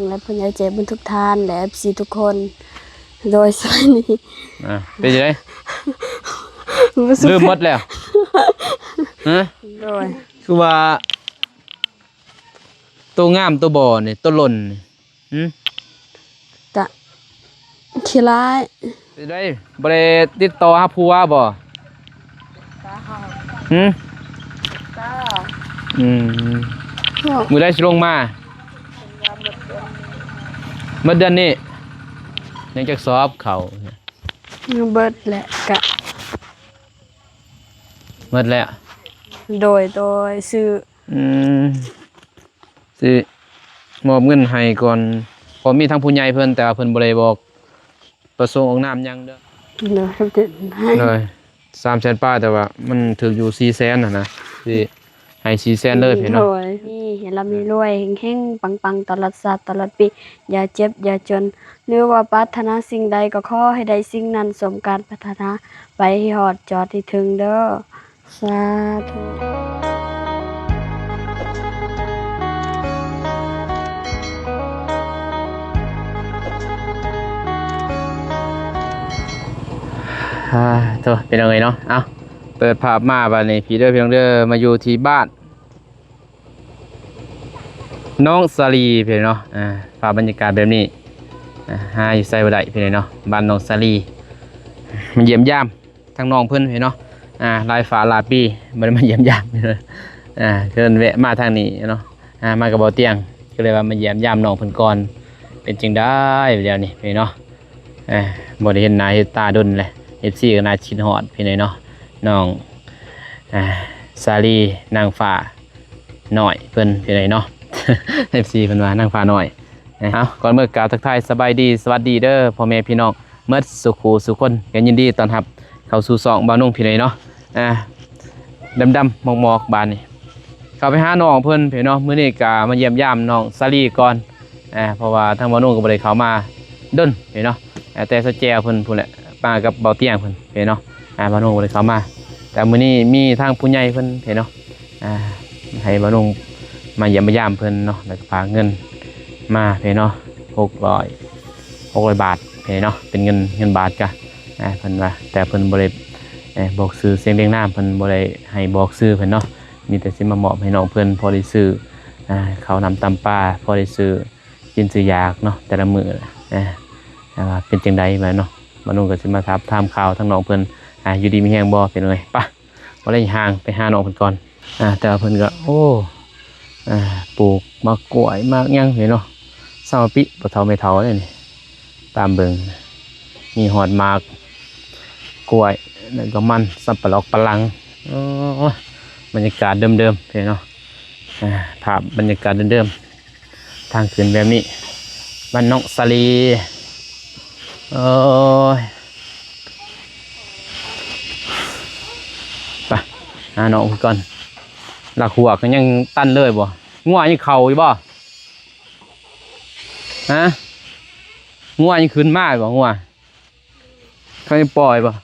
ແລະ ຜູ້ໃຫຍ່ໃຈບຸນທຸກທ່ານ ແລະ ເອັຟຊີທຸກຄົນ ໂດຍ ສະບາຍດີ. ອ່າ ເປັນຈັ່ງໃດ? ລືມໝົດແລ້ວ? ຮະ? ໂດຍ ຄືວ່າ ໂຕງາມໂຕບໍ່ນີ້ ໂຕຫຼົ່ນນີ້? ຫື? ກະຂີ້ລ້າຍ. ເປັນໃດ? ບໍ່ໄດ້ຕິດຕໍ່ຫາຜົວບໍ່? ຫື? ອືມ ມື້ໃດຊິລົງມາ? ໝົດເດືອນນີ້. ຍັງຈັກສອບເຂົ້າ? ຍັງເບິດແຫຼະ ກະ ໝົດແລ້ວ. ໂດຍ ໂດຍ ຊື້ ອືມ ຊິມອບເງິນໃຫ້ກ່ອນ ເພາະມີທາງຜູ້ໃຫຍ່ເພິ່ນ ແຕ່ວ່າເພິ່ນບໍ່ໄດ້ບອກປະສົງອອກນາມຫຍັງເດີ. ໂດຍ ໂດຍ ສາມແສນປາຍ ແຕ່ວ່າມັນຖືກຢູ່ສີ່ແສນຫັ້ນນະ ຊິໃຫ້ສີ່ແສນເລີຍພີ່ນ້ອງ. ໂດຍ ມີໃຫ້ລ່ຳມີລວຍ ເຮັງໆ ປັງໆ ຕະຫຼອດຊາດຕະຫຼອດປີ ຢ່າເຈັບຢ່າຈົນ ຫຼືວ່າປາດຖະໜາສິ່ງໃດກໍຂໍໃຫ້ໄດ້ສິ່ງນັ້ນ ສົມການປາດຖະໜາ ໄປໃຫ້ຮອດຈອດໃຫ້ເຖິງເດີ. ສາທຸ. ອ່າ ໂທ້ ພີ່ນ້ອງເອີຍເນາະ ເອົ້າ ເປີດພາບມາບາດນີ້ ພີ່ເດີ ພີ່ນ້ອງເດີ ມາຢູ່ທີ່ບ້ານ ນ້ອງສາລີ ພີ່ນ້ອງເນາະ ອ່າ ພາບບັນຍາກາດແບບນີ້ ອ່າ ຫາຢູ່ໃສບໍ່ໄດ້ ພີ່ນ້ອງເນາະ ບ້ານນ້ອງສາລີ ມາຢ້ຽມຢາມທາງນ້ອງເພິ່ນ ພີ່ນ້ອງເນາະ ອ່າ ຫຼາຍຟ້າຫຼາຍປີບໍ່ໄດ້ມາຢ້ຽມຢາມ ອ່າ ເພິ່ນແວະມາທາງນີ້ເນາະ ອ່າ ມາກັບເບົາຕຽງ ກໍເລີຍວ່າມາຢ້ຽມຢາມນ້ອງເພິ່ນກ່ອນ ເປັນຈັ່ງໃດແນວນີ້ ພີ່ນ້ອງເນາະ. ອ່າ ບໍ່ໄດ້ເຫັນໜ້າເຫັນຕາດົນແຫຼະ ເອັຟຊີກໍໜ້າຄິດຮອດພີ່ນ້ອງເນາະ ນ້ອງ ອ່າ ສາລີນາງຟ້ານ້ອຍເພິ່ນພີ່ນ້ອງເນາະ ເອັຟຊີເພິ່ນວ່ານາງຟ້ານ້ອຍ. ເອົາ ກ່ອນເມືອກາບທັກທາຍສະບາຍດີ ສະຫວັດດີເດີພໍ່ແມ່ພີ່ນ້ອງໝົດສູ່ຄູ່ສູ່ຄົນ ກໍຍິນດີຕ້ອນຮັບເຂົ້າສູ່ຊ່ອງບ່າວນຸ່ງພີ່ນ້ອງເນາະ. ອ່າ ດຳໆໝອກໆບາດນີ້ ເຂົ້າໄປຫານ້ອງເພິ່ນພີ່ນ້ອງ ມື້ນີ້ກະມາຢ້ຽມຢາມນ້ອງສາລີກ່ອນ ອ່າ ເພາະວ່າທາງບ່າວນຸ່ງກໍບໍ່ໄດ້ເຂົ້າມາດົນພີ່ນ້ອງ ອ່າ ແຕ່ສາວແຈວເພິ່ນພຸ້ນແຫຼະ ມາກັບເບົາຕຽງເພິ່ນພີ່ນ້ອງ ອ່າ ບ່າວນຸ່ງບໍ່ໄດ້ເຂົ້າມາ ແຕ່ມື້ນີ້ມີທາງຜູ້ໃຫຍ່ເພິ່ນພີ່ນ້ອງ ອ່າ ໃຫ້ບ່າວນຸ່ງມາຢ້ຽມມາຢາມເພິ່ນເນາະ ແລ້ວກໍຝາກເງິນມາພີ່ນ້ອງ ຫົກຮ້ອຍ ຫົກຮ້ອຍບາດພີ່ນ້ອງ ເປັນເງິນ ເງິນບາດກະ ອ່າ ເພິ່ນວ່າ ແຕ່ເພິ່ນບໍ່ໄດ້ ເອີ ບອກຊື່ສຽງລຽງນາມ ເພິ່ນບໍ່ໄດ້ໃຫ້ບອກຊື່ເພິ່ນເນາະ ມີແຕ່ຊິມາມອບໃຫ້ນ້ອງເພິ່ນ ພໍໄດ້ຊື້ ອ່າ ເຂົ້ານ້ຳຕຳປາ ພໍໄດ້ຊື້ກິນຊື້ຢາກເນາະ ແຕ່ລະມື້ ອ່າ ວ່າເປັນຈັ່ງໃດບາດເນາະ ບ່າວນຸ່ງກໍຊິມາຖາມ ຖາມຂ່າວທາງນ້ອງເພິ່ນ ອ່າ ຢູ່ດີມີແຮງບໍ່ ເປັນຈັ່ງໃດ ປະ ບໍ່ໄດ້ຍ່າງໄປຫານ້ອງເພິ່ນກ່ອນ ອ່າ ແຕ່ວ່າເພິ່ນກໍ ໂອ້ ອ່າ ປູກໝາກກ້ວຍໝາກຫຍັງເນາະ ຊາວປີ ພໍ່ເຖົ້າແມ່ເຖົ້າເດ້ນີ້ ຕາມເບິ່ງ ມີຮອດໝາກກ້ວຍ ແລ້ວກໍມັນສຳປະຫຼອກປະຫຼັງ ໂອ້ ບັນຍາກາດເດີມໆ ເນາະ ອ່າ ພາບບັນຍາກາດເດີມໆ ທາງຂຶ້ນແບບນີ້ ບ້ານນ້ອງສາລີ ໂອ້ຍ ໄປຫານ້ອງເພິ່ນກ່ອນ ຫຼັກຫົວກໍຍັງຕັນເລີຍບໍ່? ງົວຍັງເຂົ້າຢູ່ບໍ່? ຮະ? ງົວຍັງຂຶ້ນມາຢູ່ບໍ່? ງົວ ເຂົາຍັງປ່ອຍບໍ່?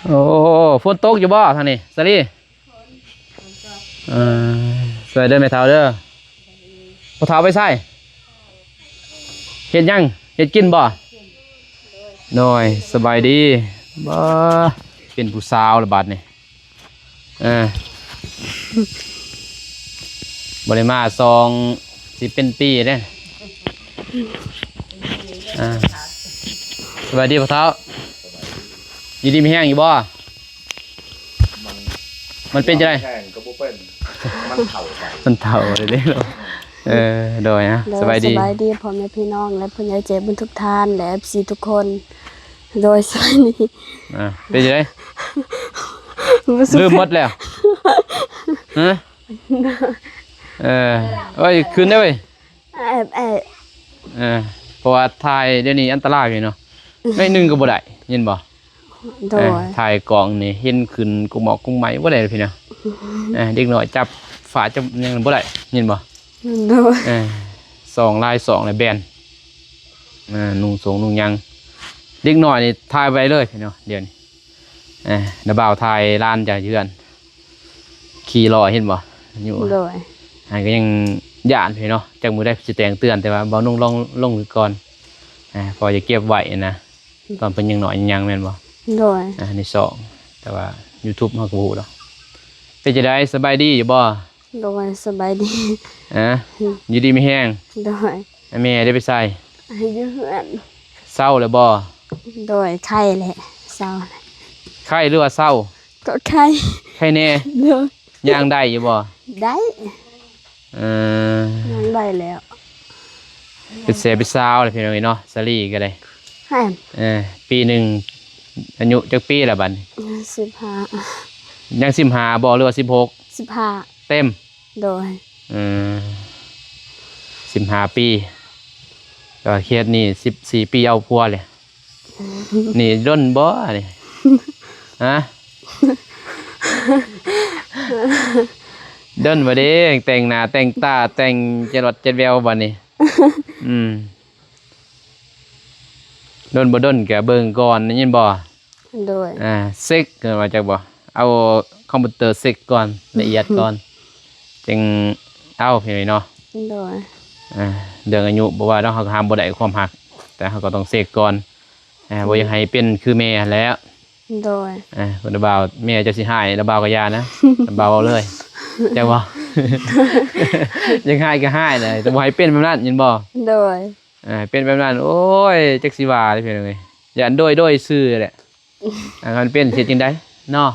ໂອ້ ຝົນຕົກຢູ່ບໍ່ທາງນີ້ ສາລີ? ເອີ ຊ່ວຍເດີແມ່ເຖົ້າເດີ ພໍ່ເຖົ້າໄປໃສ? ເຮັດຫຍັງ? ເຮັດກິນບໍ່? ໂດຍ ສະບາຍດີ ບໍ່ ເປັນຜູ້ສາວລະບາດນີ້. ເອີ ບໍ່ໄດ້ມາສອງ ຊິເປັນປີເດ້. ອ່າ ສະບາຍດີພໍ່ເຖົ້າ ຢູ່ດີມີແຮງຢູ່ບໍ່? ມັນ ມັນເປັນຈັ່ງໃດ? ແຮງກໍບໍ່ເປັນ ມັນເຖົ້າໄປ ມັນເຖົ້າເດ້ເນາະ. ເອີ ໂດຍ ອ່າ ໂດຍ ສະບາຍດີ ສະບາຍດີພໍ່ແມ່ພີ່ນ້ອງ ແລະ ຜູ້ໃຫຍ່ໃຈບຸນທຸກທ່ານ ແລະ ເອັຟຊີທຸກຄົນ. ໂດຍ ສະບາຍດີ ອ່າ ເປັນຈັ່ງໃດ? ບໍ່ສຸກ ລືມໝົດແລ້ວ ຮະ? ເອີ ໂອ້ຍ ຂຶ້ນໄດ້ເວີຍ ແອບ ແອບ ເອີ ເພາະວ່າຖ່າຍດຽວນີ້ອັນຕະລາຍເນາະ ໜ້ອຍໜຶ່ງກໍບໍ່ໄດ້ ເຫັນບໍ່? ໂດຍ ເອີ ຖ່າຍກ້ອງນີ້ເຫັນຂຶ້ນກຸໝອກກຸໄໝບໍ່ໄດ້ພີ່ນ້ອງ ເອີ ເດັກນ້ອຍຈັບຝາຈັບຫຍັງບໍ່ໄດ້ ເຫັນບໍ່? ໂດຍ ເອີ ສອງລາຍສອງລະແບນ ອ່າ ນຸ່ງສົງນຸ່ງຫຍັງ ເດັກນ້ອຍນີ້ຖ່າຍໄວ້ເລີຍພີ່ນ້ອງ ດຽວນີ້ ອ່າ ນະບ່າວຖ່າຍຫຼານຈາກເຮືອນ ຂີ່ລໍ້ເຫັນບໍ່? ຢູ່ ໂດຍ ອັນກໍຍັງ ຢ້ານພີ່ເນາະ ຈັກມື້ໃດຊິແຈ້ງເຕືອນ ແຕ່ວ່າເບົານຸ່ງລອງລົງກ່ອນ ອ່າ ເພາະວ່າຢາກເກັບໄວ້ນະ ຕອນເພິ່ນຍັງນ້ອຍຍັງແມ່ນບໍ່? ໂດຍ ອ່າ ໃນຊ່ອງ ແຕ່ວ່າຢູທູບເຮົາກໍບໍ່ຮູ້ດອກ. ເປັນຈັ່ງໃດ ສະບາຍດີຢູ່ບໍ່? ໂດຍ ສະບາຍດີ ອ່າ ຢູ່ດີມີແຮງ ໂດຍ ອ່າ ແມ່ໄດ້ໄປໃສ? ຢູ່ເຮືອນ ເຊົາແລ້ວບໍ່? ໂດຍ ໄຂ້ແຫຼະ ເຊົາແລ້ວ ໄຂ້ ຫຼືວ່າເຊົາ? ກໍໄຂ້ ໄຂ້ແນ່ ໂດຍ ຍ່າງໄດ້ຢູ່ບໍ່? ໄດ້ ເອີ ຍ່າງໄດ້ແລ້ວ ເປັນແຊເປັນຊາວແລ້ວພີ່ນ້ອງເອີຍເນາະ ສາລີກໍໄດ້ ແມ່ນ ເອີ ປີໜຶ່ງອາຍຸຈັກປີລະບັດນີ້? ສິບຫ້າ ຍັງສິບຫ້າບໍ່ ຫຼືວ່າສິບຫົກ? ສິບຫ້າ ເຕັມ ໂດຍ ເອີ ສິບຫ້າປີ ກໍເຂດນີ້ສິບສີ່ປີ ເອົາຜົວແລ້ວ ນີ້ດົນບໍ່ນີ້? ຮະ? ດົນບໍ່ເດ້? ແຕ່ງໜ້າແຕ່ງຕາ ແຕ່ງຈະຫຼອດຈະແວວບັດນີ້ ອືມ ດົນບໍ່ດົນກະເບິ່ງກ່ອນ ໄດ້ຍິນບໍ່? ໂດຍ ອ່າ ເຊັກ ເອີ້ນວ່າຈັກບໍ່? ເອົາຄອມພິວເຕີເຊັກກ່ອນ ລະອຽດກ່ອນ ຈຶ່ງເອົາ ພີ່ນ້ອງເນາະ ໂດຍ ອ່າ ເລື່ອງອາຍຸບໍ່ວ່າດອກ ເຮົາກໍຫ້າມບໍ່ໄດ້ຄວາມຮັກ ແຕ່ເຮົາກໍຕ້ອງເຊັກກ່ອນ ອ່າ ບໍ່ຢາກໃຫ້ເປັນຄືແມ່ຫັ້ນແຫຼະ ໂດຍ ອ່າ ລະບ່າວ ແມ່ເຈົ້າຊິຮ້າຍ ລະບ່າວກໍຢ່ານະ ລະບ່າວເວົ້າເລີຍ ຈັກບໍ່? ຢາກຮ້າຍກໍຮ້າຍແຫຼະ ແຕ່ບໍ່ໃຫ້ເປັນແບບນັ້ນ ຍິນບໍ່? ໂດຍ ອ່າ ເປັນແບບນັ້ນ ໂອ້ຍ ຈັກຊິວ່າເດ້ພີ່ນ້ອງເອີຍ ຢ້ານໂດຍໆຊື່ແຫຼະ ອ່າ ຄັນເປັນຊິເຮັດຈັ່ງໃດເນາະ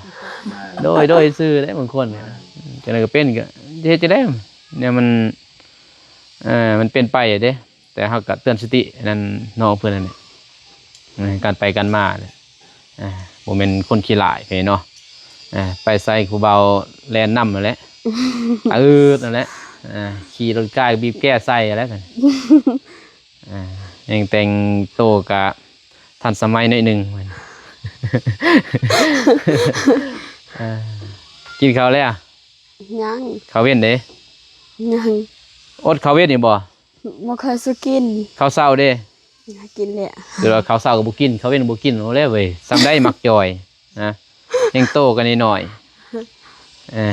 ໂດຍໆຊື່ແຫຼະ ບາງຄົນ ຈັ່ງໃດກໍເປັນ ກໍເຮັດຈັ່ງໃດ ແນວມັນ ເອີ ມັນເປັນໄປເດ້ ແຕ່ເຮົາກໍເຕືອນສະຕິອັນນັ້ນ ນ້ອງເພິ່ນນັ້ນແຫຼະ ເອີ ການໄປການມາແຫຼະ ອ່າ ບໍ່ແມ່ນຄົນຂີ້ຫຼ້າຍເດ້ເນາະ ອ່າ ໄປໃສຜູ້ບ່າວແລ່ນນຳນັ້ນແຫຼະ ອືດນັ້ນແຫຼະ ອ່າ ຂີ່ລົດກາຍບີບແກໃສ່ຫັ້ນແຫຼະ ອ່າ ຍັງແຕ່ງໂຕກະທັນສະໄໝໜ້ອຍໜຶ່ງ ອ່າ ກິນເຂົ້າແລ້ວ? ຍັງ ເຂົ້າເວັນເດ້? ຍັງ ອົດເຂົ້າເວັນຢູ່ບໍ່? ບໍ່ຄ່ອຍຊິກິນ ເຂົ້າເຊົ້າເດ້? ກິນແລ້ວ ແຕ່ວ່າເຂົ້າເຊົ້າກໍບໍ່ກິນ ເຂົ້າເວັນກໍບໍ່ກິນ ໂອ້ແລ້ວເວີຍ ສ່ຳໃດມັກຈ່ອຍ ນະ ຍັງໂຕກໍນ້ອຍໆ ເອີ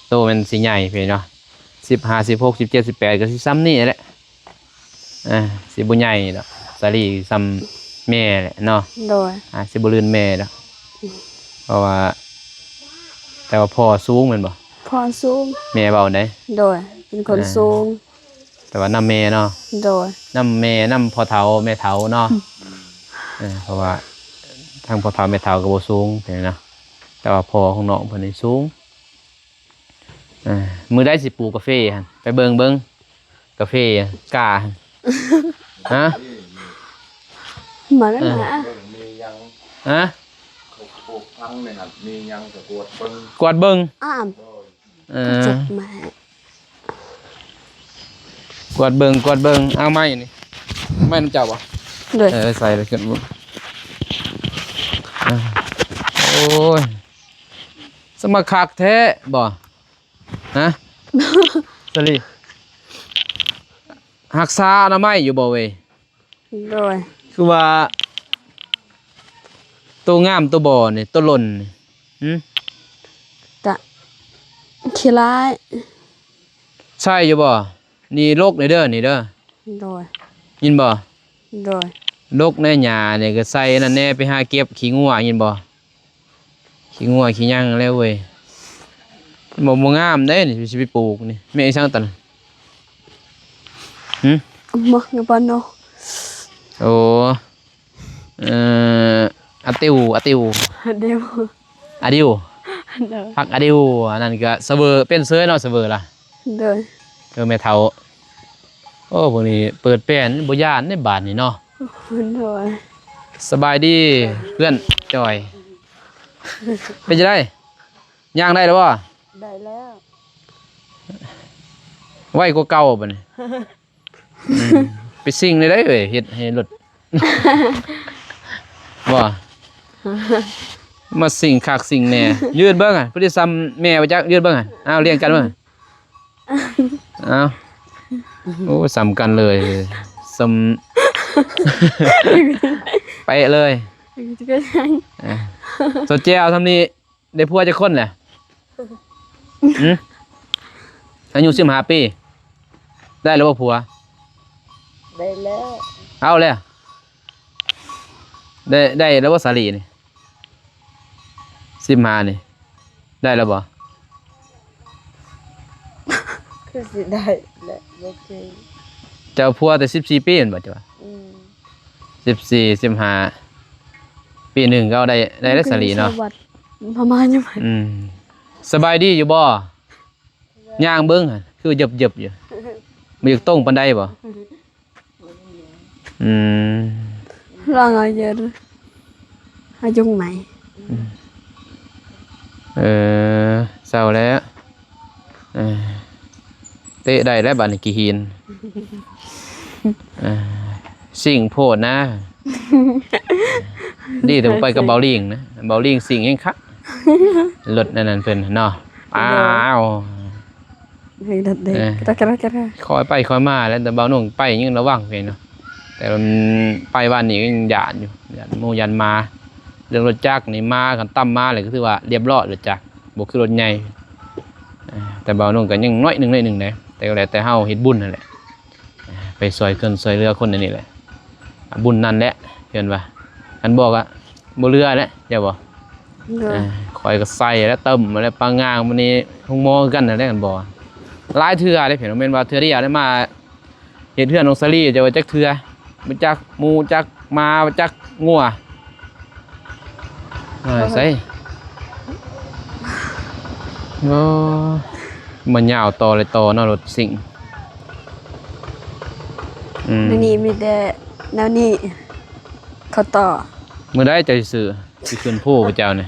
ໂຕມັນຊິໃຫຍ່ໄປເນາະ ສິບຫ້າ ສິບຫົກ ສິບເຈັດ ສິບແປດ ກໍຊິສ່ຳນີ້ແຫຼະ ເອີ ຊິບໍ່ໃຫຍ່ດອກ ສາລີສ່ຳແມ່ແຫຼະເນາະ ໂດຍ ອ່າ ຊິບໍ່ລື່ນແມ່ດອກ ເພາະວ່າ ແຕ່ວ່າພໍ່ສູງແມ່ນບໍ່? ພໍ່ສູງ ແມ່ເວົ້າໃດ? ໂດຍ ເປັນຄົນສູງ ອ່າ ແຕ່ວ່ານຳແມ່ເນາະ ໂດຍ ນຳແມ່ ນຳພໍ່ເຖົ້າແມ່ເຖົ້າເນາະ ເອີ ເພາະວ່າທາງພໍ່ເຖົ້າແມ່ເຖົ້າກໍບໍ່ສູງເນາະ ແຕ່ວ່າພໍ່ຂອງນ້ອງເພິ່ນນີ້ສູງ ເອີ ມື້ໃດຊິປູກກາເຟຫັ້ນ ໄປເບິ່ງເບິ່ງ ກາເຟກ້າຫັ້ນ ຮະ ມາແລ້ວນະ ເບິ່ງມີຫຍັງ ຮະ ເຂົາປູກພັງນີ້ຫັ້ນ ມີຫຍັງກໍກວດເບິ່ງ ກວດເບິ່ງ ອ້າມ ໂດຍ ເອີ ກວດເບິ່ງ ກວດເບິ່ງ ເອົາໄມ້ນີ້ ໄມ້ນຳເຈົ້າບໍ່? ໂດຍ ເອີ ໃສ່ແລ້ວຂຶ້ນ ໂອ້ຍ ສະມາຄັກແທ້ບໍ່? ຮະ? ສາລີ ຮັກສາອະນາໄມຢູ່ບໍ່ເວີຍ? ໂດຍ ຄືວ່າ ໂຕງາມໂຕບໍ່ນີ້ ໂຕຫຼົ່ນນີ້ ຫື? ກະຂີ້ລ້າຍ ໃສ່ຢູ່ບໍ່? ນີ້ລົກນີ້ເດີ ນີ້ເດີ ໂດຍ ຍິນບໍ່? ໂດຍ ລົກແດ່ ຫຍ້ານີ້ກໍໃສ່ນັ້ນແດ່ ໄປຫາເກັບຂີ້ງົວ ຍິນບໍ່? ຂີ້ງົວຂີ້ຫຍັງແລ້ວເວີຍ ບໍ່ ບໍ່ງາມເດ້ນີ້ ຊິໄປປູກນີ້ ແມ່ນອີ່ສັງຕົວນັ້ນ? ຫຶ? ໝາກຍາບານໂນ ໂອ້ ເອີ ອາຕິວ ອາຕິວ ອາດິວ ອາດິວ ໂດຍ ຜັກອາດິວ ອັນນັ້ນກໍສະເຫວີ ເປັນເສີຍເນາະ ສະເຫວີລະ ໂດຍ ເອີ ແມ່ເຖົ້າ ໂອ້ ພວກນີ້ເປີດແປນບໍ່ຢ້ານໃນບາດນີ້ເນາະ ໂດຍ ສະບາຍດີເພື່ອນຈ່ອຍ ເປັນຈັ່ງໃດ ຍ່າງໄດ້ແລ້ວບໍ່? ໄດ້ແລ້ວ ໄວກວ່າເກົ່າບັດນີ້ ອືມ ໄປສິ່ງໄດ້ເດ້ເວີຍ ເຮັດໃຫ້ລົດ ບໍ່ ມາສິ່ງຄັກສິ່ງແນ່ ຢືນເບິ່ງຫັ້ນ ຜູ້ທີ່ສ່ຳແມ່ບໍ່ຈັກ ຢືນເບິ່ງຫັ້ນ ອ້າວ ລຽງກັນເບິ່ງ ອ້າວ ໂອ້ ສ່ຳກັນເລີຍ ສ່ຳ ເປະເລີຍ ເອີ ໂຕແຈວສ່ຳນີ້ ໄດ້ຜົວຈັກຄົນແຫຼະ? ຫຶ? ອາຍຸສິບຫ້າປີ. ໄດ້ແລ້ວບໍ່ຜົວ? ໄດ້ແລ້ວ. ເອົາແລ້ວ ໄດ້ ໄດ້ແລ້ວບໍ່ສາລີນີ້? ສິບຫ້ານີ້ ໄດ້ແລ້ວບໍ່? ຄືຊິໄດ້ແຫຼະ ບໍ່ເຄີຍ. ເຈົ້າຜົວແຕ່ສິບສີ່ປີແມ່ນບໍ່? ເຈົ້າວ່າ ອືມ ສິບສີ່ ສິບຫ້າ ປີໜຶ່ງກໍໄດ້ ໄດ້ແລ້ວສາລີເນາະ. ພະມານຢູ່. ອືມ ສະບາຍດີຢູ່ບໍ່? ຍ່າງເບິ່ງ ຄືເຫຍິບໆຢູ່ ບໍ່ຢາກຕົງປານໃດບໍ່? ອືມ ລອງເອົາເຢີ ເອົາຈຸງໃໝ່. ເອີ ເຊົາແລ້ວ ເອີ ເຕະໄດ້ແລ້ວບາດນີ້ ຂີ້ຫີນ. ເອີ ຊິງໂພດນະ. ດີແຕ່ບໍ່ໄປກັບເບົາລິງນະ ເບົາລິງຊິງແຮງຄັກ ລົດອັນນັ້ນເພິ່ນເນາະ. ອ້າວ ເອີ ຄ່ອຍໄປຄ່ອຍມາແຫຼະ ແຕ່ເບົານົງໄປຍັງລະວັງເດ້ເນາະ. ແຕ່ໄປວານນີ້ກໍຍັງຢ້ານຢູ່ ຢ້ານໝູ່ຢ້ານໝາ. ເລື່ອງລົດຈັກນີ້ ມາຄັນຕຳມາແລ້ວກໍຖືວ່າລຽບລ້ອຍ ລົດຈັກ ບໍ່ຄືລົດໃຫຍ່. ເອີ ແຕ່ເບົານົງກໍຍັງໜ້ອຍໜຶ່ງ ໜ້ອຍໜຶ່ງເດ້ ແຕ່ກໍແລ້ວແຕ່ເຮົາເຮັດບຸນຫັ້ນແຫຼະ. ໄປຊ່ອຍເກີນຊ່ອຍເຫຼືອຄົນອັນນີ້ແຫຼະ ບຸນນັ້ນແຫຼະ ເພິ່ນວ່າ. ຄັນບໍ່ກໍບໍ່ເຫຼືອແຫຼະ ເຈົ້າບໍ່? ໂດຍ ເອີ ຂ້ອຍກໍໃສ່ແລ້ວ ເຕີມແລ້ວ ປາງງາງມື້ນີ້ໂຮງໝໍຄືກັນນັ້ນແຫຼະ. ຄັນບໍ່ ຫຼາຍເທື່ອເດ້ ເພິ່ນ ບໍ່ແມ່ນວ່າເທື່ອດຽວໄດ້ມາເຮັດເຮືອນນ້ອງສາລີ ເຈົ້າວ່າຈັກເທື່ອ ບໍ່ຈັກໝູ ຈັກໝາ ຈັກງົວ. ເອີ ໃສ່ ໂອ້ ມັນຍາວຕໍ່ເລີຍຕໍ່ເນາະ ລົດຊິງ. ອືມ ດຽວນີ້ມີແຕ່ແນວນີ້ ເຂົາຕໍ່. ມື້ໃດເຈົ້າຊິຊື້ ຊິຂຶ້ນພູເຈົ້ານີ້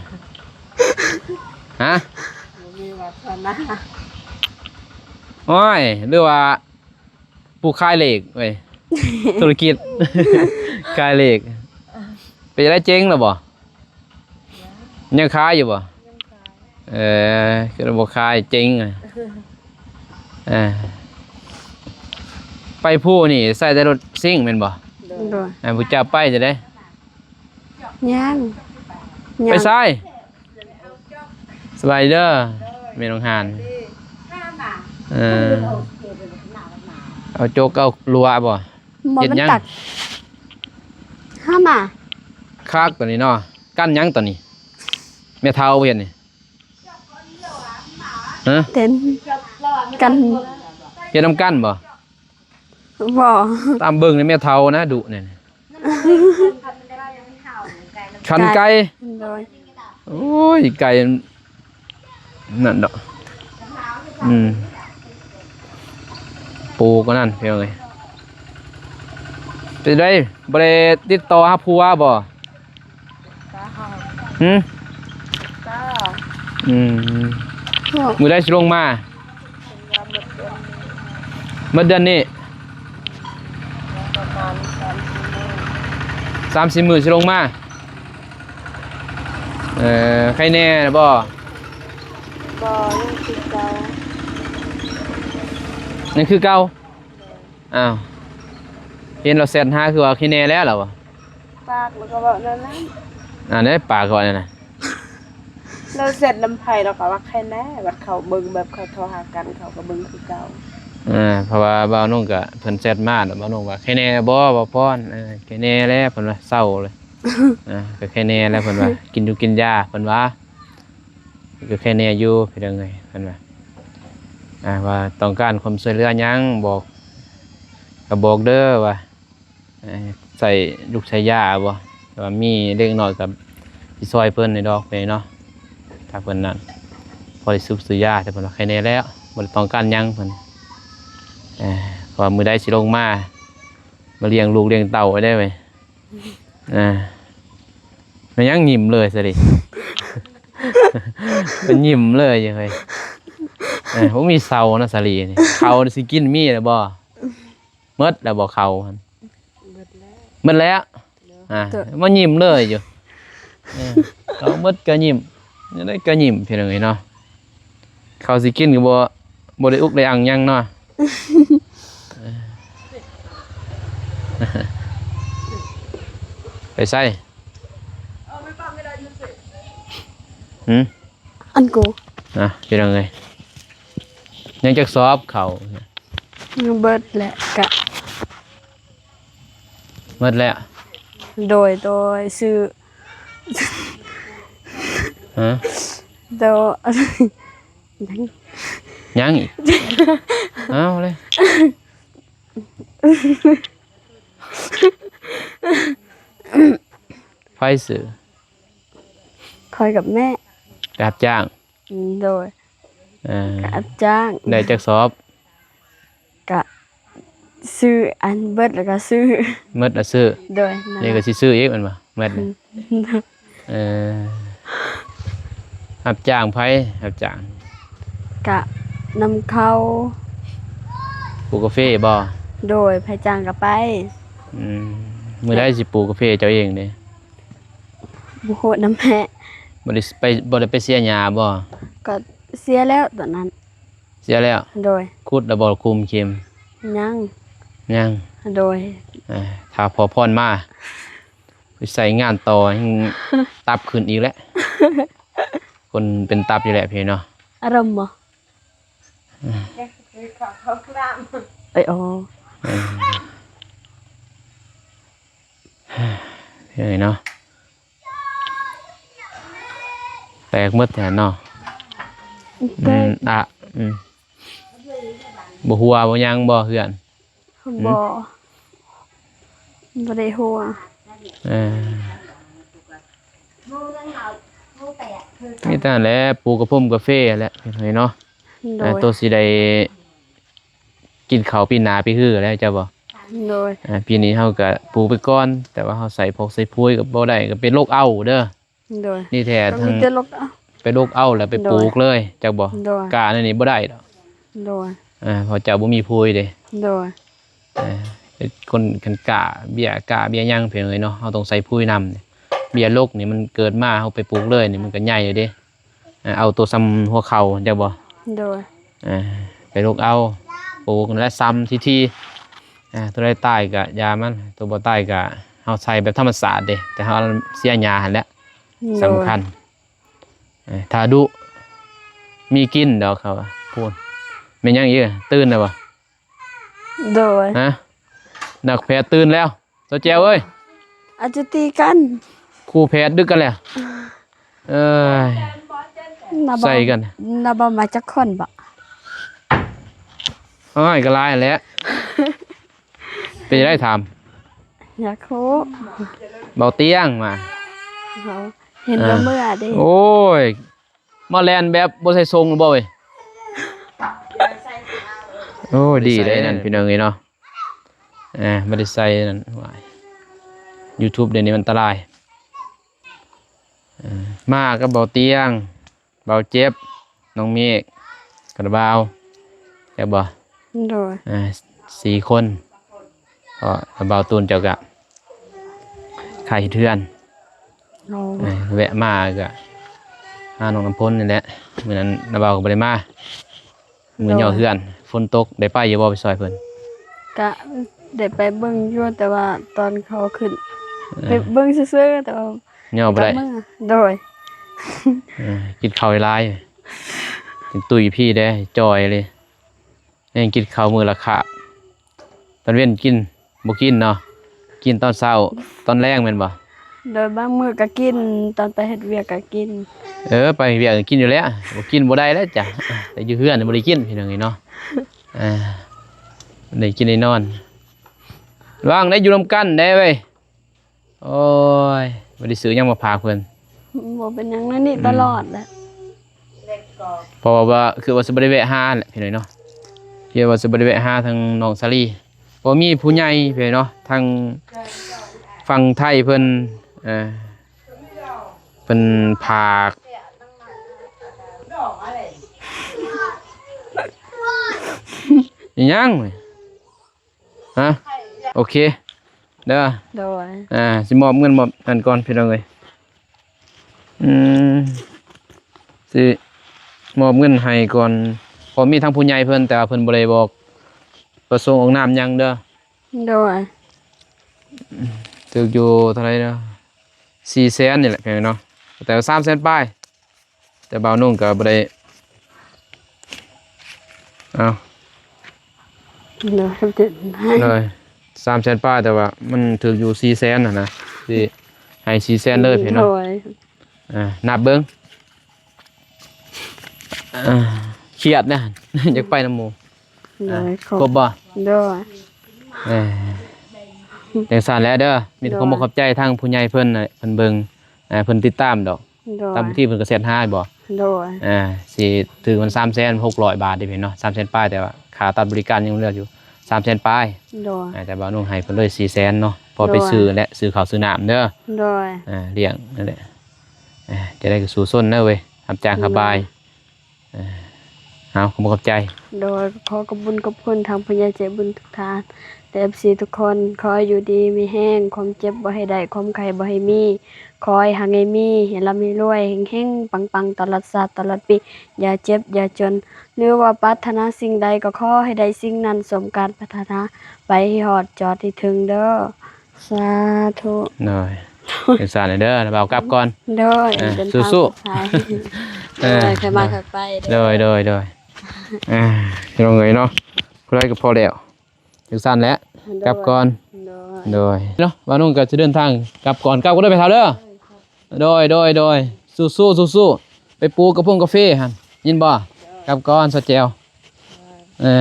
ຮະ? ບໍ່ມີວາສະໜາ. ໂອ້ຍ ຫຼືວ່າ ຜູ້ຂາຍເລກເວີຍ ທຸລະກິດຂາຍເລກ. ເປັນຈັ່ງໃດ ເຈັງແລ້ວບໍ່? ຍັງຂາຍຢູ່ບໍ່? ເອີ ຄືບໍ່ຂາຍ ເຈັງ. ເອີ ໄປພູນີ້ໃຊ້ແຕ່ລົດຊິງແມ່ນບໍ່? ໂດຍ ໂດຍ ອ່າ ຜູ້ເຈົ້າໄປຈັ່ງໃດ? ຍັງ ໄປໃສ? ສະບາຍດີເດີ ແມ່ນ້ອງຫານ. ເອີ ເອົາຈົກເອົາຫຼວະບໍ່? ບໍ່ ເຮັດຫຍັງ? ມັນຕັດ ຫາມາ ຄັກຕົວນີ້ເນາະ. ກັນຫຍັງຕົວນີ້? ແມ່ເຖົ້າເຮັດນີ້ ຮະ? ເຕັນ ກັນ ເຮັດນຳກັນບໍ່? ບໍ່ ຕາມເບິ່ງໃນແມ່ເຖົ້ານະ ດຸແນ່. ຂັນໄກ່ ໂດຍ ໂອ້ຍ ໄກ່ນັ້ນດອກ. ອືມ ປູກອັນນັ້ນ ພີ່ນ້ອງເອີຍ. ເປັນໃດ ບໍ່ໄດ້ຕິດຕໍ່ຫາຜົວບໍ່? ຫືມ? ອືມ ມື້ໃດຊິລົງມາ? ໝົດເດືອນນີ້ ປະມານສາມສີ່ມື້ ສາມສີ່ມື້ຊິລົງມາ. ເອີ ໄຄແນ່ບໍ່? ບໍ່ ຍັງຄືເກົ່າ ຍັງຄືເກົ່າ. ອ້າວ ເຫັນລາວແຊັດຫາ ຄືວ່າໄຄແນ່ແລ້ວລາວວ່າ. ປາກລາວກໍເວົ້າແນວນັ້ນ. ອັນໃດປາກເວົ້າແນວນັ້ນ? ລາວແຊັດນຳໃຜ ລາວກໍວ່າໄຄແນ່ ບັດເຂົາເບິ່ງແບບເຂົາໂທຫາກັນ ເຂົາກໍເບິ່ງຄືເກົ່າ. ເອີ ເພາະວ່າບ່າວນົງກໍ ເພິ່ນແຊັດມາ ບ່າວນົງວ່າ ໄຄແນ່ບໍ່ບ່າວພອນ? ເອີ ໄຄແນ່ແລ້ວ ເພິ່ນວ່າ ເຊົາເລີຍ. ເອີ ກໍໄຄແນ່ແລ້ວ ເພິ່ນວ່າ ກິນຢູ່ກິນຢາ ເພິ່ນວ່າ ກໍໄຄແນ່ຢູ່ ພີ່ນ້ອງເອີຍ ເພິ່ນວ່າ. ອ່າ ວ່າຕ້ອງການຄວາມຊ່ວຍເຫຼືອຫຍັງ ບອກ ກໍບອກເດີວ່າ ໃສ່ຢູກໃສ່ຢາບໍ່ ແຕ່ວ່າມີເລັກນ້ອຍກໍຊິຊ່ອຍເພິ່ນນີ້ດອກ ແມ່ນເນາະ. ຖ້າເພິ່ນນັ້ນ ພໍໄດ້ຊຸບຊື້ຢາ ແຕ່ເພິ່ນວ່າໄຄແນ່ແລ້ວ ບໍ່ໄດ້ຕ້ອງການຫຍັງເພິ່ນ. ເອີ ເພາະວ່າມື້ໃດຊິລົງມາ ມາລ້ຽງລູກລ້ຽງເຕົ້າໄວ້ໄດ້ເວີຍ. ອ່າ ແມ່ນຫຍັງຍິ້ມເລີຍສາລີ? ເປັນຍິ້ມເລີຍເວີຍ. ເອີ ບໍ່ມີເຊົານະສາລີນີ້. ເຂົ້າຊິກິນມີແລ້ວບໍ່? ໝົດແລ້ວບໍ່ເຂົ້າຫັ້ນ? ໝົດແລ້ວ ໝົດແລ້ວ. ອ່າ ມາຍິ້ມເລີຍຢູ່. ເອີ ເຂົ້າໝົດກໍຍິ້ມ ແນວໃດກໍຍິ້ມ ພີ່ນ້ອງເອີຍເນາະ. ເຂົ້າຊິກິນກໍບໍ່ ບໍ່ໄດ້ອຸກໄດ້ອັ່ງຫຍັງເນາະ. ໄປໃສ? ຫືມ? ອັນກູ ອ່ະ ພີ່ນ້ອງເອີຍ ຍັງຈັກສອບເຂົ້າ? ເບິດແຫຼະ ກະ ໝົດແລ້ວ? ໂດຍ ໂດຍ ຊື້ ຮະ? ໂດຍ ຍັງ ຍັງອີກ? ເອົາເລີຍ ໃຜຊື້? ຂ້ອຍກັບແມ່ ໄປຮັບຈ້າງ? ໂດຍ ເອີ ກະຮັບຈ້າງ ໄດ້ຈັກສອບ? ກະຊື້ ອັນເບິດແລ້ວກະຊື້ ໝົດແລ້ວຊື້ ໂດຍ ນີ້ກະຊິຊື້ອີກແມ່ນບໍ່? ໝົດ ເອີ ຮັບຈ້າງໃຜ? ຮັບຈ້າງ ກະນຳເຂົາ ປູກກາເຟບໍ່? ໂດຍ ໃຜຈ້າງກະໄປ ອືມ ມື້ໃດຊິປູກກາເຟເຈົ້າເອງເດ້? ບໍ່ຮູ້ນຳແມ່ ບໍ່ໄດ້ໄປ ບໍ່ໄດ້ໄປເສຍຫຍ້າບໍ່? ກະເສຍແລ້ວຕອນນັ້ນ ເສຍແລ້ວ ໂດຍ ຂຸດແລ້ວບໍ່? ຄຸມເຂັມ ຍັງ ຍັງ ໂດຍ ເອີ ຖ້າພໍ່ພອນມາ ໄປໃສ່ງານຕໍ່ ແຮ່ງຕັບຂຶ້ນອີກແຫຼະ ຄົນເປັນຕັບຢູ່ແຫຼະພີ່ເນາະ ອາລົມບໍ່? ເອີ ເອີ ອໍ ເອີ ເອີເນາະ ແຕກໝົດແທ້ເນາະ ແຕກ ອືມ ອະ ອືມ ບໍ່ຮົ່ວບໍ່ຫຍັງບໍ່ເຮືອນ? ບໍ່ ບໍ່ໄດ້ຮົ່ວ ເອີ ມີແຕ່ຫັ້ນແຫຼະ ປູກກະພົມກາເຟຫັ້ນແຫຼະ ເຫັນເນາະ ໂດຍ ໂຕຊິໄດ້ ກິນເຂົ້າປີໜ້າປີຮືແລ້ວ ເຈົ້າບໍ່? ໂດຍ ອ່າ ປີນີ້ເຮົາກະປູກໄປກ່ອນ ແຕ່ວ່າເຮົາໃສ່ພອກໃສ່ປຸ໋ຍກະບໍ່ໄດ້ ກະເປັນໂລກເອົາເດີ ໂດຍ ນີ້ແທ້ ກະມີແຕ່ໂລກເອົາ ໄປໂລກເອົາແລ້ວໄປ ໂດຍ ປູກເລີຍ ຈັກບໍ່? ໂດຍ ກ້າແນວນີ້ບໍ່ໄດ້ດອກ ໂດຍ ອ່າ ເພາະເຈົ້າບໍ່ມີປຸ໋ຍເດ້ ໂດຍ ເອີ ເປັນຄົນຄັນກ້າ ເບ້ຍກ້າເບ້ຍຫຍັງ ພີ່ນ້ອງເອີຍເນາະ ເຮົາຕ້ອງໃສ່ປຸ໋ຍນຳ ເບ້ຍລົກນີ້ມັນເກີດມາ ເຮົາໄປປູກເລີຍນີ້ ມັນກະໃຫຍ່ເດ້ ເອົາໂຕຊ່ຳຫົວເຂົ່າ ເຈົ້າບໍ່? ໂດຍ ເອີ ໄປລູກເອົາ ປູກນັ້ນແຫຼະ ຊ່ຳທີໆ ເອີ ໂຕໃດຕາຍກະຢ່າມັນ ໂຕບໍ່ຕາຍກະເຮົາໃສ່ແບບທຳມະຊາດເດ້ ແຕ່ເຮົາເສຍຫຍ້າຫັ້ນແຫຼະ ໂດຍ ສຳຄັນ ເອີ ຖ້າດຸມີກິນດອກ ເຂົາວ່າ ພຸ້ນ ແມ່ນຫຍັງອີກ ຕື່ນແລ້ວບໍ່? ໂດຍ ຮະ ນັກແພດຕື່ນແລ້ວ ສາວແຈວເອີຍ ອາດຈະຕີກັນ ຄູ່ແພດດຶກກັນແລ້ວ ເອີຍ ນະບໍ່ ໃສ່ກັນ ນະບໍ່ມາຈັກຄົນບໍ? ໂອ້ຍ ກະຫຼາຍຫັ້ນແຫຼະ ເປັນຈັ່ງໃດຖາມ ຢາກຮູ້ ເບົາຕຽງມາ ເຫັນ ເອີ ບໍ່ເມື່ອເດ້ ໂອ້ຍ ມາແລ່ນແບບບໍ່ໃສ່ຊົງບໍ່ເວີຍ ໂອ້ຍ ດີເດ້ນັ້ນ ພີ່ນ້ອງເອີຍເນາະ ເອີ ບໍ່ໄດ້ໃສ່ນັ້ນ ຫວາຍ ຢູທູບດຽວນີ້ມັນອັນຕະລາຍ ເອີ ມາກັບເບົາຕຽງ ເບົາເຈັບ ນ້ອງເມກ ກະລະບ່າວ ແມ່ນບໍ່? ໂດຍ ເອີ ສີ່ຄົນ ເພາະລະບ່າວຕູນເຈົ້າກະຄ່າເຮັດເຮືອນ ໂອ້ ເອີ ແວະມາກະຫານ້ອງນ້ຳຝົນນີ້ແຫຼະ ມື້ນັ້ນລະບ່າວກະບໍ່ໄດ້ມາ ມື້ ໂດຍ ຍໍເຮືອນ ຝົນຕົກ ໄດ້ໄປຢູ່ບໍ່ໄປຊ່ອຍເພິ່ນ? ກະໄດ້ໄປເບິ່ງຢູ່ ແຕ່ວ່າຕອນເຂົາຂຶ້ນ ເອີ ໄປເບິ່ງຊື່ໆ ແຕ່ວ່າຍໍບໍ່ໄດ້ ໂດຍ ເອີ ກິນເຂົ້າຫຼາຍໆ ຈຶ່ງຕຸ້ຍພີ້ເດ້ ຈ່ອຍເລີຍ ແຮ່ງກິນເຂົ້າມື້ລະຄາບ ຕອນເວັນກິນ ບໍ່ກິນເນາະ ກິນຕອນເຊົ້າ ຕອນແລງແມ່ນບໍ່? ໂດຍ ບາງມື້ກະກິນ ຕອນໄປເຮັດວຽກກະກິນ ເອີ ໄປວຽກກະກິນຢູ່ແລ້ວ ບໍ່ກິນບໍ່ໄດ້ແລ້ວຈ້ະ ແຕ່ຢູ່ເຮືອນບໍ່ໄດ້ກິນ ພີ່ນ້ອງເອີຍເນາະ ເອີ ໄດ້ກິນໄດ້ນອນ ລະວັງໄດ້ຢູ່ນຳກັນແດ່ເວີຍ ໂອ້ຍ ບໍ່ໄດ້ຊື້ຫຍັງມາຝາກເພິ່ນ ບໍ່ເປັນຫຍັງ ແນວນີ້ ອືມ ຕະຫຼອດແຫຼະ ເພາະວ່າ ວ່າ ຄືວ່າຊິບໍ່ໄດ້ແວະຫາແຫຼະ ພີ່ນ້ອງເນາະ ຄິດວ່າຊິບໍ່ໄດ້ແວະຫາທາງນ້ອງສາລີ ເພາະມີຜູ້ໃຫຍ່ ພີ່ນ້ອງເນາະ ທາງຝັ່ງໄທເພິ່ນ ເອີ ເພິ່ນຝາກ ອີຫຍັງ? ຮະ ໂອເຄເດີ ໂດຍ ອ່າ ຊິມອບເງິນມອບນັ້ນກ່ອນ ພີ່ນ້ອງເອີຍ ອືມ ຊິມອບເງິນໃຫ້ກ່ອນ ເພາະມີທາງຜູ້ໃຫຍ່ເພິ່ນ ແຕ່ວ່າເພິ່ນບໍ່ໄດ້ບອກປະສົງອອກນາມຫຍັງເດີ ໂດຍ ຖືກຢູ່ເທົ່າໃດເດີ ສີ່ແສນນີ້ແຫຼະ ພີ່ນ້ອງເນາະ ແຕ່ວ່າສາມແສນປາຍ ແຕ່ບ່າວນຸ່ງກະບໍ່ໄດ້ ເອົາ ໂດຍ ໂດຍ ສາມແສນປາຍ ແຕ່ວ່າມັນຖືກຢູ່ສີ່ແສນຫັ້ນນະ ຊິໃຫ້ສີ່ແສນເລີຍເນາະ. ໂດຍ ອ່າ ນັບເບິ່ງ ອ່າ ຄຽດນະ ຢາກໄປນຳໝູ່. ໂດຍ ອ່າ ຄົບບໍ່? ໂດຍ ເອີ ຈັ່ງຊັ້ນແຫຼະເດີ ມີແຕ່ ໂດຍ ຄວາມຂອບໃຈທາງຜູ້ໃຫຍ່ເພິ່ນນະ ເພິ່ນເບິ່ງ ອ່າ ເພິ່ນຕິດຕາມດອກ. ໂດຍ ຕາມທີ່ເພິ່ນກໍແຊັດຫາບໍ? ໂດຍ ອ່າ ຊິຖືກມັນສາມແສນຫົກຮ້ອຍບາດເດ້ເນາະ ສາມແສນປາຍ ແຕ່ວ່າຄ່າຕັດບໍລິການຍັງເຫຼືອຢູ່ສາມແສນປາຍ. ໂດຍ ອ່າ ແຕ່ວ່າໜຸ່ງໃຫ້ເພິ່ນເລີຍສີ່ແສນເນາະ ພໍໄປ ໂດຍ ຊື້ແຫຼະ ຊື້ເຂົ້າຊື້ນ້ຳເດີ. ໂດຍ ອ່າ ລ້ຽງນັ້ນແຫຼະ. ອ່າ ຈັ່ງໃດກໍສູ້ຊົນເດີເວີຍ ຮັບຈ້າງ ໂດຍ ຮັບບາຍ. ເອີ ເອົາ ຂໍຂອບໃຈ. ໂດຍ ຂໍຂອບບຸນຂອບຄຸນທາງຜູ້ໃຫຍ່ໃຈບຸນທຸກທ່ານ ແລະ ເອັຟຊີທຸກຄົນ ຂໍໃຫ້ຢູ່ດີມີແຮງ ຄວາມເຈັບບໍ່ໃຫ້ໄດ້ ຄວາມໄຂ້ບໍ່ໃຫ້ມີ ຂໍໃຫ້ຮັ່ງໃຫ້ມີ ໃຫ້ລ່ຳໃຫ້ລວຍ ເຮັງໆ ປັງໆ ຕະຫຼອດຊາດຕະຫຼອດປີ ຢ່າເຈັບຢ່າຈົນ ຫຼືວ່າປາດຖະໜາສິ່ງໃດກໍຂໍໃຫ້ໄດ້ສິ່ງນັ້ນ ສົມການປາດຖະໜາ ໄປໃຫ້ຮອດຈອດໃຫ້ເຖິງເດີ. ສາທຸ. ໂດຍ ເປັນສານເດີ ບ່າວກັບກ່ອນ. ໂດຍ ອ່າ ເດີນທາງ ສູ້ໆ ປອດໄພ. ເອີ ໂດຍ ຄ່ອຍມາຄ່ອຍໄປເດີ. ໂດຍ ໂດຍ ໂດຍ ອ່າ ພີ່ນ້ອງເອີຍເນາະ ຜູ້ໃດກໍພໍແລ້ວ ຈັ່ງຊັ້ນແຫຼະ. ໂດຍ ກັບກ່ອນ. ໂດຍ ໂດຍ ເນາະ ບ່າວນຸ່ງກໍຊິເດີນທາງກັບກ່ອນ ກັບກ່ອນເດີ ແມ່ເຖົ້າເດີ. ໂດຍ ໂດຍ ໂດຍ ສູ້ໆ ສູ້ໆ ໄປປູກກະພົງກາເຟຫັ້ນ ຍິນບໍ່? ກັບກ່ອນ ສາວແຈວ. ເອີ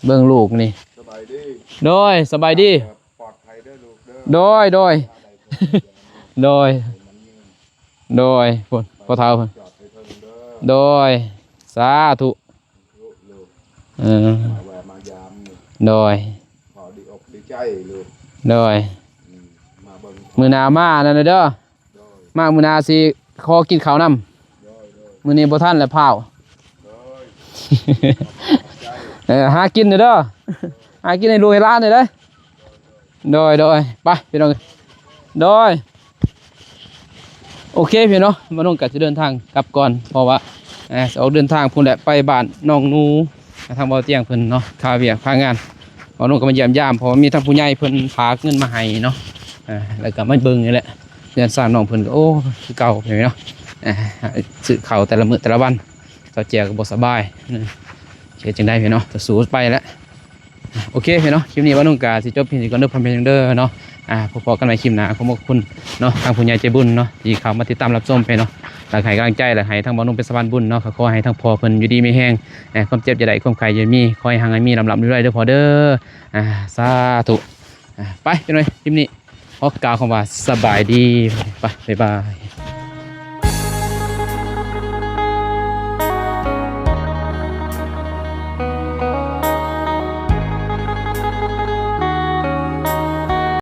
ເບິ່ງລູກນີ້. ສະບາຍດີ. ໂດຍ ສະບາຍດີ. ປອດໄພເດີລູກເດີ. ໂດຍ ໂດຍ ໂດຍ ໂດຍ ພຸ້ນ ພໍ່ເຖົ້າເພິ່ນ. ໂດຍ ສາທຸ. ເອີ ມາແວ່ມາຢາມ. ໂດຍ ພໍດີອົກດີໃຈລູກ. ໂດຍ ອືມ ມາເບິ່ງ ມື້ໜ້າມານັ້ນເດີ. ໂດຍ ມາມື້ໜ້າຊິຂໍກິນເຂົ້ານຳ. ໂດຍ ໂດຍ ມື້ນີ້ບໍ່ທັນແລ້ວພ້າວ. ໂດຍ ຂອບໃຈ. ເອີ ຫາກິນເດີ ຫາກິນໃຫ້ລູກໃຫ້ຫຼານເດີ. ໂດຍ ໂດຍ ໄປພີ່ນ້ອງ. ໂດຍ ໂອເຄພີ່ນ້ອງ ບ່າວນຸ່ງກໍຊິເດີນທາງກັບກ່ອນ ເພາະວ່າ ເອີ ຊິອອກເດີນທາງພຸ້ນແຫຼະ ໄປບ້ານນ້ອງໜູ ທາງບ່າວຕຽງເພິ່ນເນາະ ຄາວຽກຄາງານ. ບ່າວນຸ່ງກໍມາຢ້ຽມຢາມ ເພາະວ່າມີທາງຜູ້ໃຫຍ່ເພິ່ນຝາກເງິນມາໃຫ້ເນາະ ເອີ ແລ້ວກໍມາເບິ່ງນີ້ແຫຼະ ເຮືອນຊານນ້ອງເພິ່ນກໍ ໂອ້ ຄືເກົ່າພີ່ນ້ອງເນາະ. ເອີ ຊື້ເຂົ້າແຕ່ລະມື້ແຕ່ລະວັນ ສາວແຈວກໍບໍ່ສະບາຍ ເຮັດຈັ່ງໃດພີ່ນ້ອງ ກໍສູ້ໄປແຫຼະ. ໂອເຄພີ່ນ້ອງ ຄລິບນີ້ບ່າວນຸ່ງກະຊິຈົບພຽງນີ້ກ່ອນເດີ ພໍ່ແມ່ພີ່ນ້ອງເດີເນາະ. ອ່າ ພົບພໍ້ກັນໃໝ່ຄລິບໜ້າ ຂອບພະຄຸນເນາະ ທາງຜູ້ໃຫຍ່ໃຈບຸນເນາະ ທີ່ເຂົ້າມາຕິດຕາມຮັບຊົມພີ່ນ້ອງ ແລະ ໃຫ້ກຳລັງໃຈ ແລະ ໃຫ້ທາງບ່າວນຸ່ງເປັນສະພານບຸນເນາະ ກໍຂໍໃຫ້ທາງພໍ່ເພິ່ນຢູ່ດີມີແຮງ ແລະ ຄວາມເຈັບຢ່າໄດ້ ຄວາມໄຂ້ຢ່າມີ ຂໍໃຫ້ຮັ່ງໃຫ້ມີ ລ່ຳໆລວຍໆເດີພໍ່ເດີ. ອ່າ ສາທຸ. ອ່າ ໄປ ພີ່ນ້ອງ ຄລິບນີ້ຂໍກ່າວຄຳວ່າສະບາຍດີ ໄປ ບາຍບາຍ.